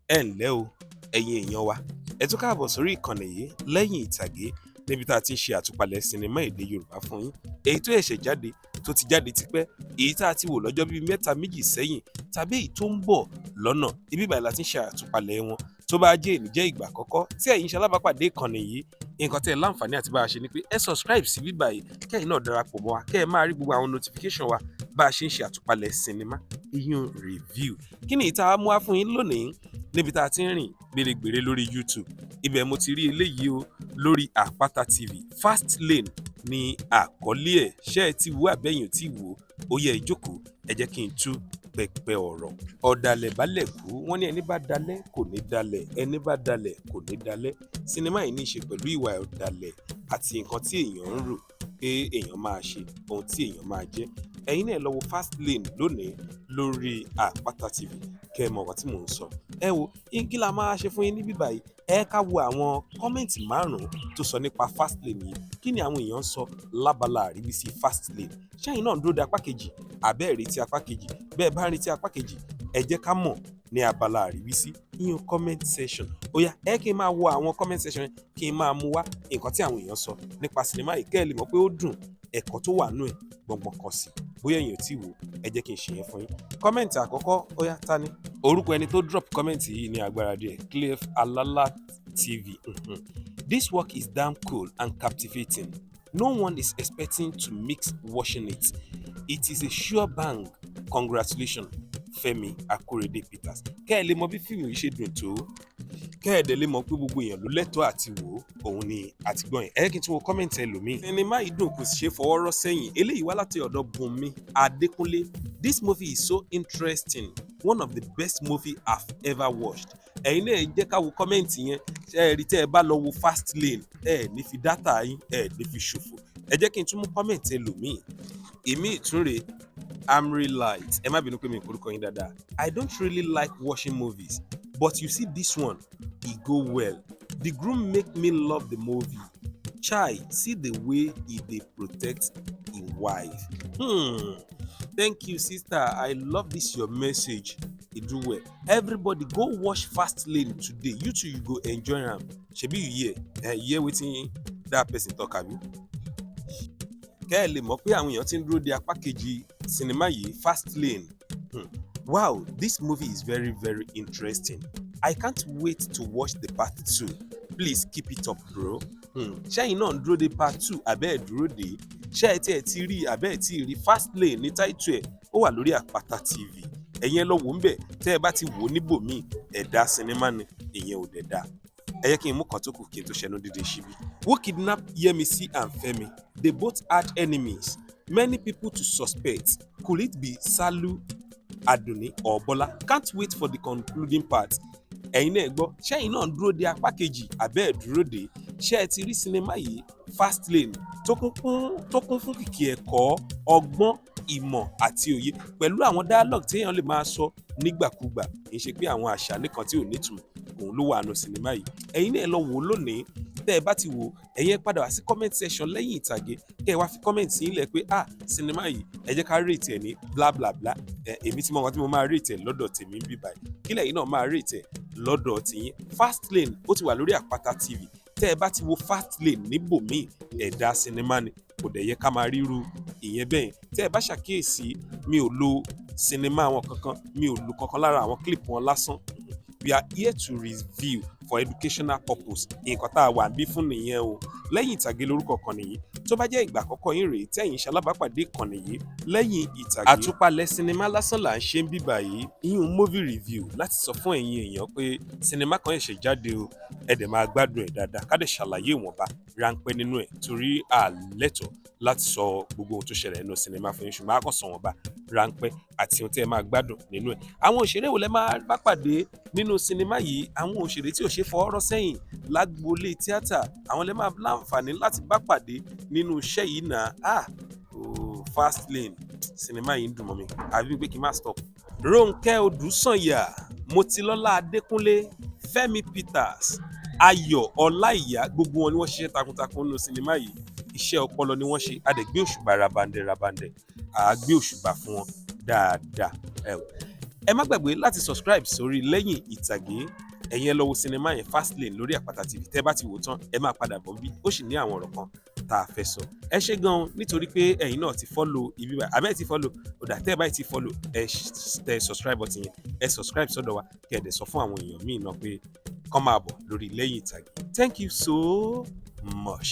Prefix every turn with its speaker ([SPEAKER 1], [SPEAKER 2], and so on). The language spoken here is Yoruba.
[SPEAKER 1] Ẹ ǹlẹ́ o, ẹ̀yin èèyàn wa, ẹ tún káàbọ̀ sórí ìkànnì yìí, Lẹ́yìn Ìtàgé, níbi tá a ti ń ṣe àtúpalẹ̀ sinimá èdè Yorùbá fún yín, èyí tó ṣẹ̀ṣẹ̀ jáde, tó ti jáde tipẹ́, èyí tá a ti wò lọ́jọ́ bíi mẹ́ta méjì sẹ́yìn, tàbí èyí tó ń bọ̀ lọ́nà. Ibi báyìí la ti ń ṣe àtúpalẹ̀ wọn. Tó bá jẹ́ èní jẹ́ ìgbà àkọ́kọ́ tí ẹ̀yin ṣe alábàápàdé ìkànnì yìí, nǹkan tẹ́ ẹ láǹfààní àti bá a ṣe ni pé ẹ subscribe sí bíbá yìí, kẹ́yìn náà darapọ̀ mọ́ wa, kẹ́ ẹ máa rí gbogbo àwọn notification wa bá a ṣe ń ṣe àtúpalẹ̀ sinimá, ìyún review. Kí ni ìta mú wá fún yín lónìí? Níbi tá a ti ń rìn gbèrègbèrè lórí YouTube, ibẹ̀ mo ti rí eléyìí o lórí Àpáta TV. Fast Lane ní àkọlé ẹ̀. Ṣé ẹ ti wò àbẹ́yìn tí wò ó yẹ? Ìjókòó, ẹ jẹ́ kí n tú pẹpẹ ọ̀rọ̀. Ọ̀dàlẹ̀ balẹ̀ kú, wọ́n ní ẹni bá dalẹ̀ kò ní dalẹ̀, ẹni bá dalẹ̀ kò ní dalẹ̀. Sinimá yìí ní í ṣe pẹ̀lú ìwà ọ̀dàlẹ̀ àti nǹkan tí èèyàn ń rò pé èèyàn máa ṣe, ohun tí èèyàn máa jẹ́. Ẹ̀yin náà lọ wo Fast Lane lónìí lórí Àpáta TV, kẹ́ ẹ mọ̀ nǹkan tí mò ń sọ. Ẹ wo, kí la máa ṣe fún yín níbí báyìí? Ẹ ká wo àwọn comment márùn-ún tó sọ nípa Fast Lane yìí. Kí ni àwọn èèyàn ń sọ lábala àríwísí Fast Lane? Ṣẹ́yìn náà ń dúró de apá kejì àbẹ́ ẹ̀ retí apá kejì? Bẹ́ẹ̀ bá ń retí apá kejì, ẹ jẹ́ ká mọ̀ ní abala àríwísí, ìyẹn comment section. Ó yá, ẹ kí n máa wo àwọn comment section, kí n máa mú wá nǹkan tí àwọn èèyàn sọ nípa sinimá yìí, kẹ́ ẹ lè mọ̀ pé ó dùn, ẹ̀kọ́ tó wà nú ẹ̀ gbọ̀ngbọ̀n kan sí. Bóyá èèyàn tí wò, ẹ jẹ́ kí n ṣe yẹn fún yín. Comment àkọ́kọ́, ó yá, ta ni orúkọ ẹni tó drop comment yìí? Ní agbára díẹ̀, Cliff Alala TV. "This work is damn cool and captivating. No one is expecting to mix watching it. It is a sure bang. Congratulations, Fẹ́mi Akorede Peters." Kẹ́ ẹ lè mọ bí fíìmù yìí ṣe dùn tó, kẹ́ ẹ dẹ̀ lè mọ̀ pé gbogbo èèyàn ló lẹ́tọ̀ọ́ àti wò ó, òun ni àtìgbọ́n yẹn. Ẹ kí n tún wo comment ẹlòmíì. Sinimá yìí dùn, kò sì ṣe fọwọ́ rọ́ sẹ́yìn. Eléyìí wá láti ọ̀dọ̀ Bùnmi Adékúnlé. "This movie is so interesting. One of the best movie I've ever watched." Ẹ̀yin náà jẹ́ ká wo comment yẹn. Ṣé ẹ rí, tẹ́ ẹ bá lọ wo Fast Lane, ẹ ní fi data yín, ẹ ní fi ṣòfò. Ẹ jẹ́ kí n tún mú comment ẹlòmíì. Èmi ìtúnre Amri Light, ẹ má bínú pé mi ò korúkọ yín dáadáa. "I don't really like watching movies, but you see this one, e go well. The groom make me love the movie. Chai, see the way he dey protect him wife. Thank you, sister. I love this your message. E do well. Everybody go watch Fast Lane today. You too, you go enjoy am." Ṣebí you hear? Eh, you hear wetin that person talk, abi? Kẹ́ ẹ lè mọ̀ pé àwọn èèyàn ti ń dúró de apá kejì sinimá yìí, Fast Lane. "Wow, this movie is very very interesting. I can't wait to watch the part two. Please keep it up, bro." Ṣẹ́yìn náà ń dúró de part two àbẹ́ ẹ̀ dúró de? Ṣé ẹ tí ẹ ti rí àbẹ́ ẹ̀ tí rí? Fast Lane ní title ẹ̀, ó wà lórí Àpáta TV. Ẹ̀yin ẹ lọ wò ń bẹ̀. Tẹ́ ẹ bá ti wò ó níbòmíì, ẹ̀dá sinimá ni ìyẹn ò dẹ̀ dáa. Ẹ jẹ́ kí n mú kan tó kù kí n tó ṣẹnu dídé síbí. Who kidnapped Yemisi and Femi? They both had enemies. Many people to suspect. Could it be Salu, Adunni or Bola? Can't wait for the concluding part. Ẹ̀yin náà gbọ́, ṣẹ́yìn náà ń dúró de apá kejì àbẹ́ ẹ̀ dúró de? Ṣé ẹ ti rí sinimá yìí, Fast Lane, tó kún fún kìkì ẹ̀kọ́, ọgbọ́n, ìmọ̀ àti òye, pẹ̀lú àwọn dialogue tí èèyàn lè máa sọ nígbàkúgbà? Kì í ṣe pé àwọn àṣà nìkan tí ò nítumọ̀ òun ló wà nù sinimá yìí. Ẹ̀yin náà lọ wò ó lónìí. Tẹ́ ẹ bá ti wò ó, ẹ̀yin ẹ padà wá sí comment section Lẹ́yìn Ìtàgé, kẹ́ ẹ wá fi comment sí ilẹ̀ pé, "Ah, sinimá yìí, ẹ jẹ́ ká rate ẹ̀ ní bla bla bla." Ẹ èmi tí mo wọ́n tí mo máa rate ẹ̀ lọ́dọ̀ tèmi ń bí báyìí, kílẹ̀ yìí náà máa rate ẹ̀ lọ́dọ̀ tiyín. Fast Lane, ó ti wà lórí Àpáta TV. Tẹ́ ẹ bá ti wo Fast Lane níbòmíì, ẹ̀dá sinimá ni, kò dẹ̀ yẹ ká máa ríru ìyẹn bẹ́ẹ̀. Tẹ́ ẹ bá ṣàkíyèsí, mi ò lo sinimá wọn kankan, mi ò lo kankan lára àwọn clip wọn lásán. We are here to review for educational purpose. Nǹkan tá a wà bí fún nìyẹn o. Lẹ́yìn Ìtàgé lórúkọ kan nìyí. Tó bá jẹ́ ìgbà àkọ́kọ́ yín rèé tẹ́yìn ṣalábàápàdé ìkànnì yìí, Lẹ́yìn Ìtàgé, àtúpalẹ̀ sinimá lásán là ń ṣe ń bíbà yìí, ìyún movie review, láti sọ fún ẹ̀yin èèyàn pé sinimá kan ṣẹ̀ṣẹ̀ jáde o, ẹ dẹ̀ máa gbádùn ẹ̀ dáadáa, ká dẹ̀ ṣàlàyé ìwọ̀nba ráńpẹ́ nínú ẹ̀, torí a lẹ́tọ̀ọ́ láti sọ gbogbo ohun tó ṣẹlẹ̀ nínú sinimá fún yín, ṣùgbọ́n a kàn sọ wọ̀nba ráńpẹ́ àti ohun tí ẹ máa gbádùn nínú ẹ̀. Àwọn òṣèré wo lẹ máa bá pàdé nínú sinimá yìí? Àwọn òṣèré tí ò ṣe fọwọ́ rọ́ sẹ́yìn lágboolé tíátà, àwọn lẹ máa láǹfààní láti bá pàdé nínú iṣẹ́ yìí náà. Ah oh, Fast Lane, sinimá yìí ń dùn mọ́ mi àbí pé kí n má stop. Rónkẹ́ Odùsànyà, Mọ́tilọ́lá Adékúnlé, Fẹ́mi Peters, Ayọ̀ Ọláìyá, gbogbo wọn ni wọ́n ṣiṣẹ́ takuntakun nínú sinimá yìí. Iṣẹ́ ọpọlọ ni wọ́n ṣe. A dẹ̀ gbé òṣùbà rabandẹ̀ rabandẹ̀, à á gbé òṣùbà fún wọn dáadáa. Ẹ má gbàgbé láti subscribe sórí Lẹ́yìn Ìtàgé. Ẹ̀yin ẹ lọ wo sinimá yẹn, Fastlane, lórí Àpáta TV. Tẹ́ bá ti wò tán, ẹ máa padà bọ̀ bí ó sì ní àwọn ọ̀rọ̀ kan tá a fẹ́ sọ. Ẹ ṣé gan-an nítorí pé ẹ̀yin náà ti follow ibi báyìí. Àbẹ́ ti follow ọ̀dà tẹ́ ẹ báyìí ti follow, ẹ tẹ subscribe button yẹn, ẹ subscribe sọ́dọ̀ wa, kí ẹ dẹ̀ sọ fún àwọn èèyàn míì náà pé kán máa bọ̀ lórí Lẹ́yìn Ìtàgé. Thank you so much.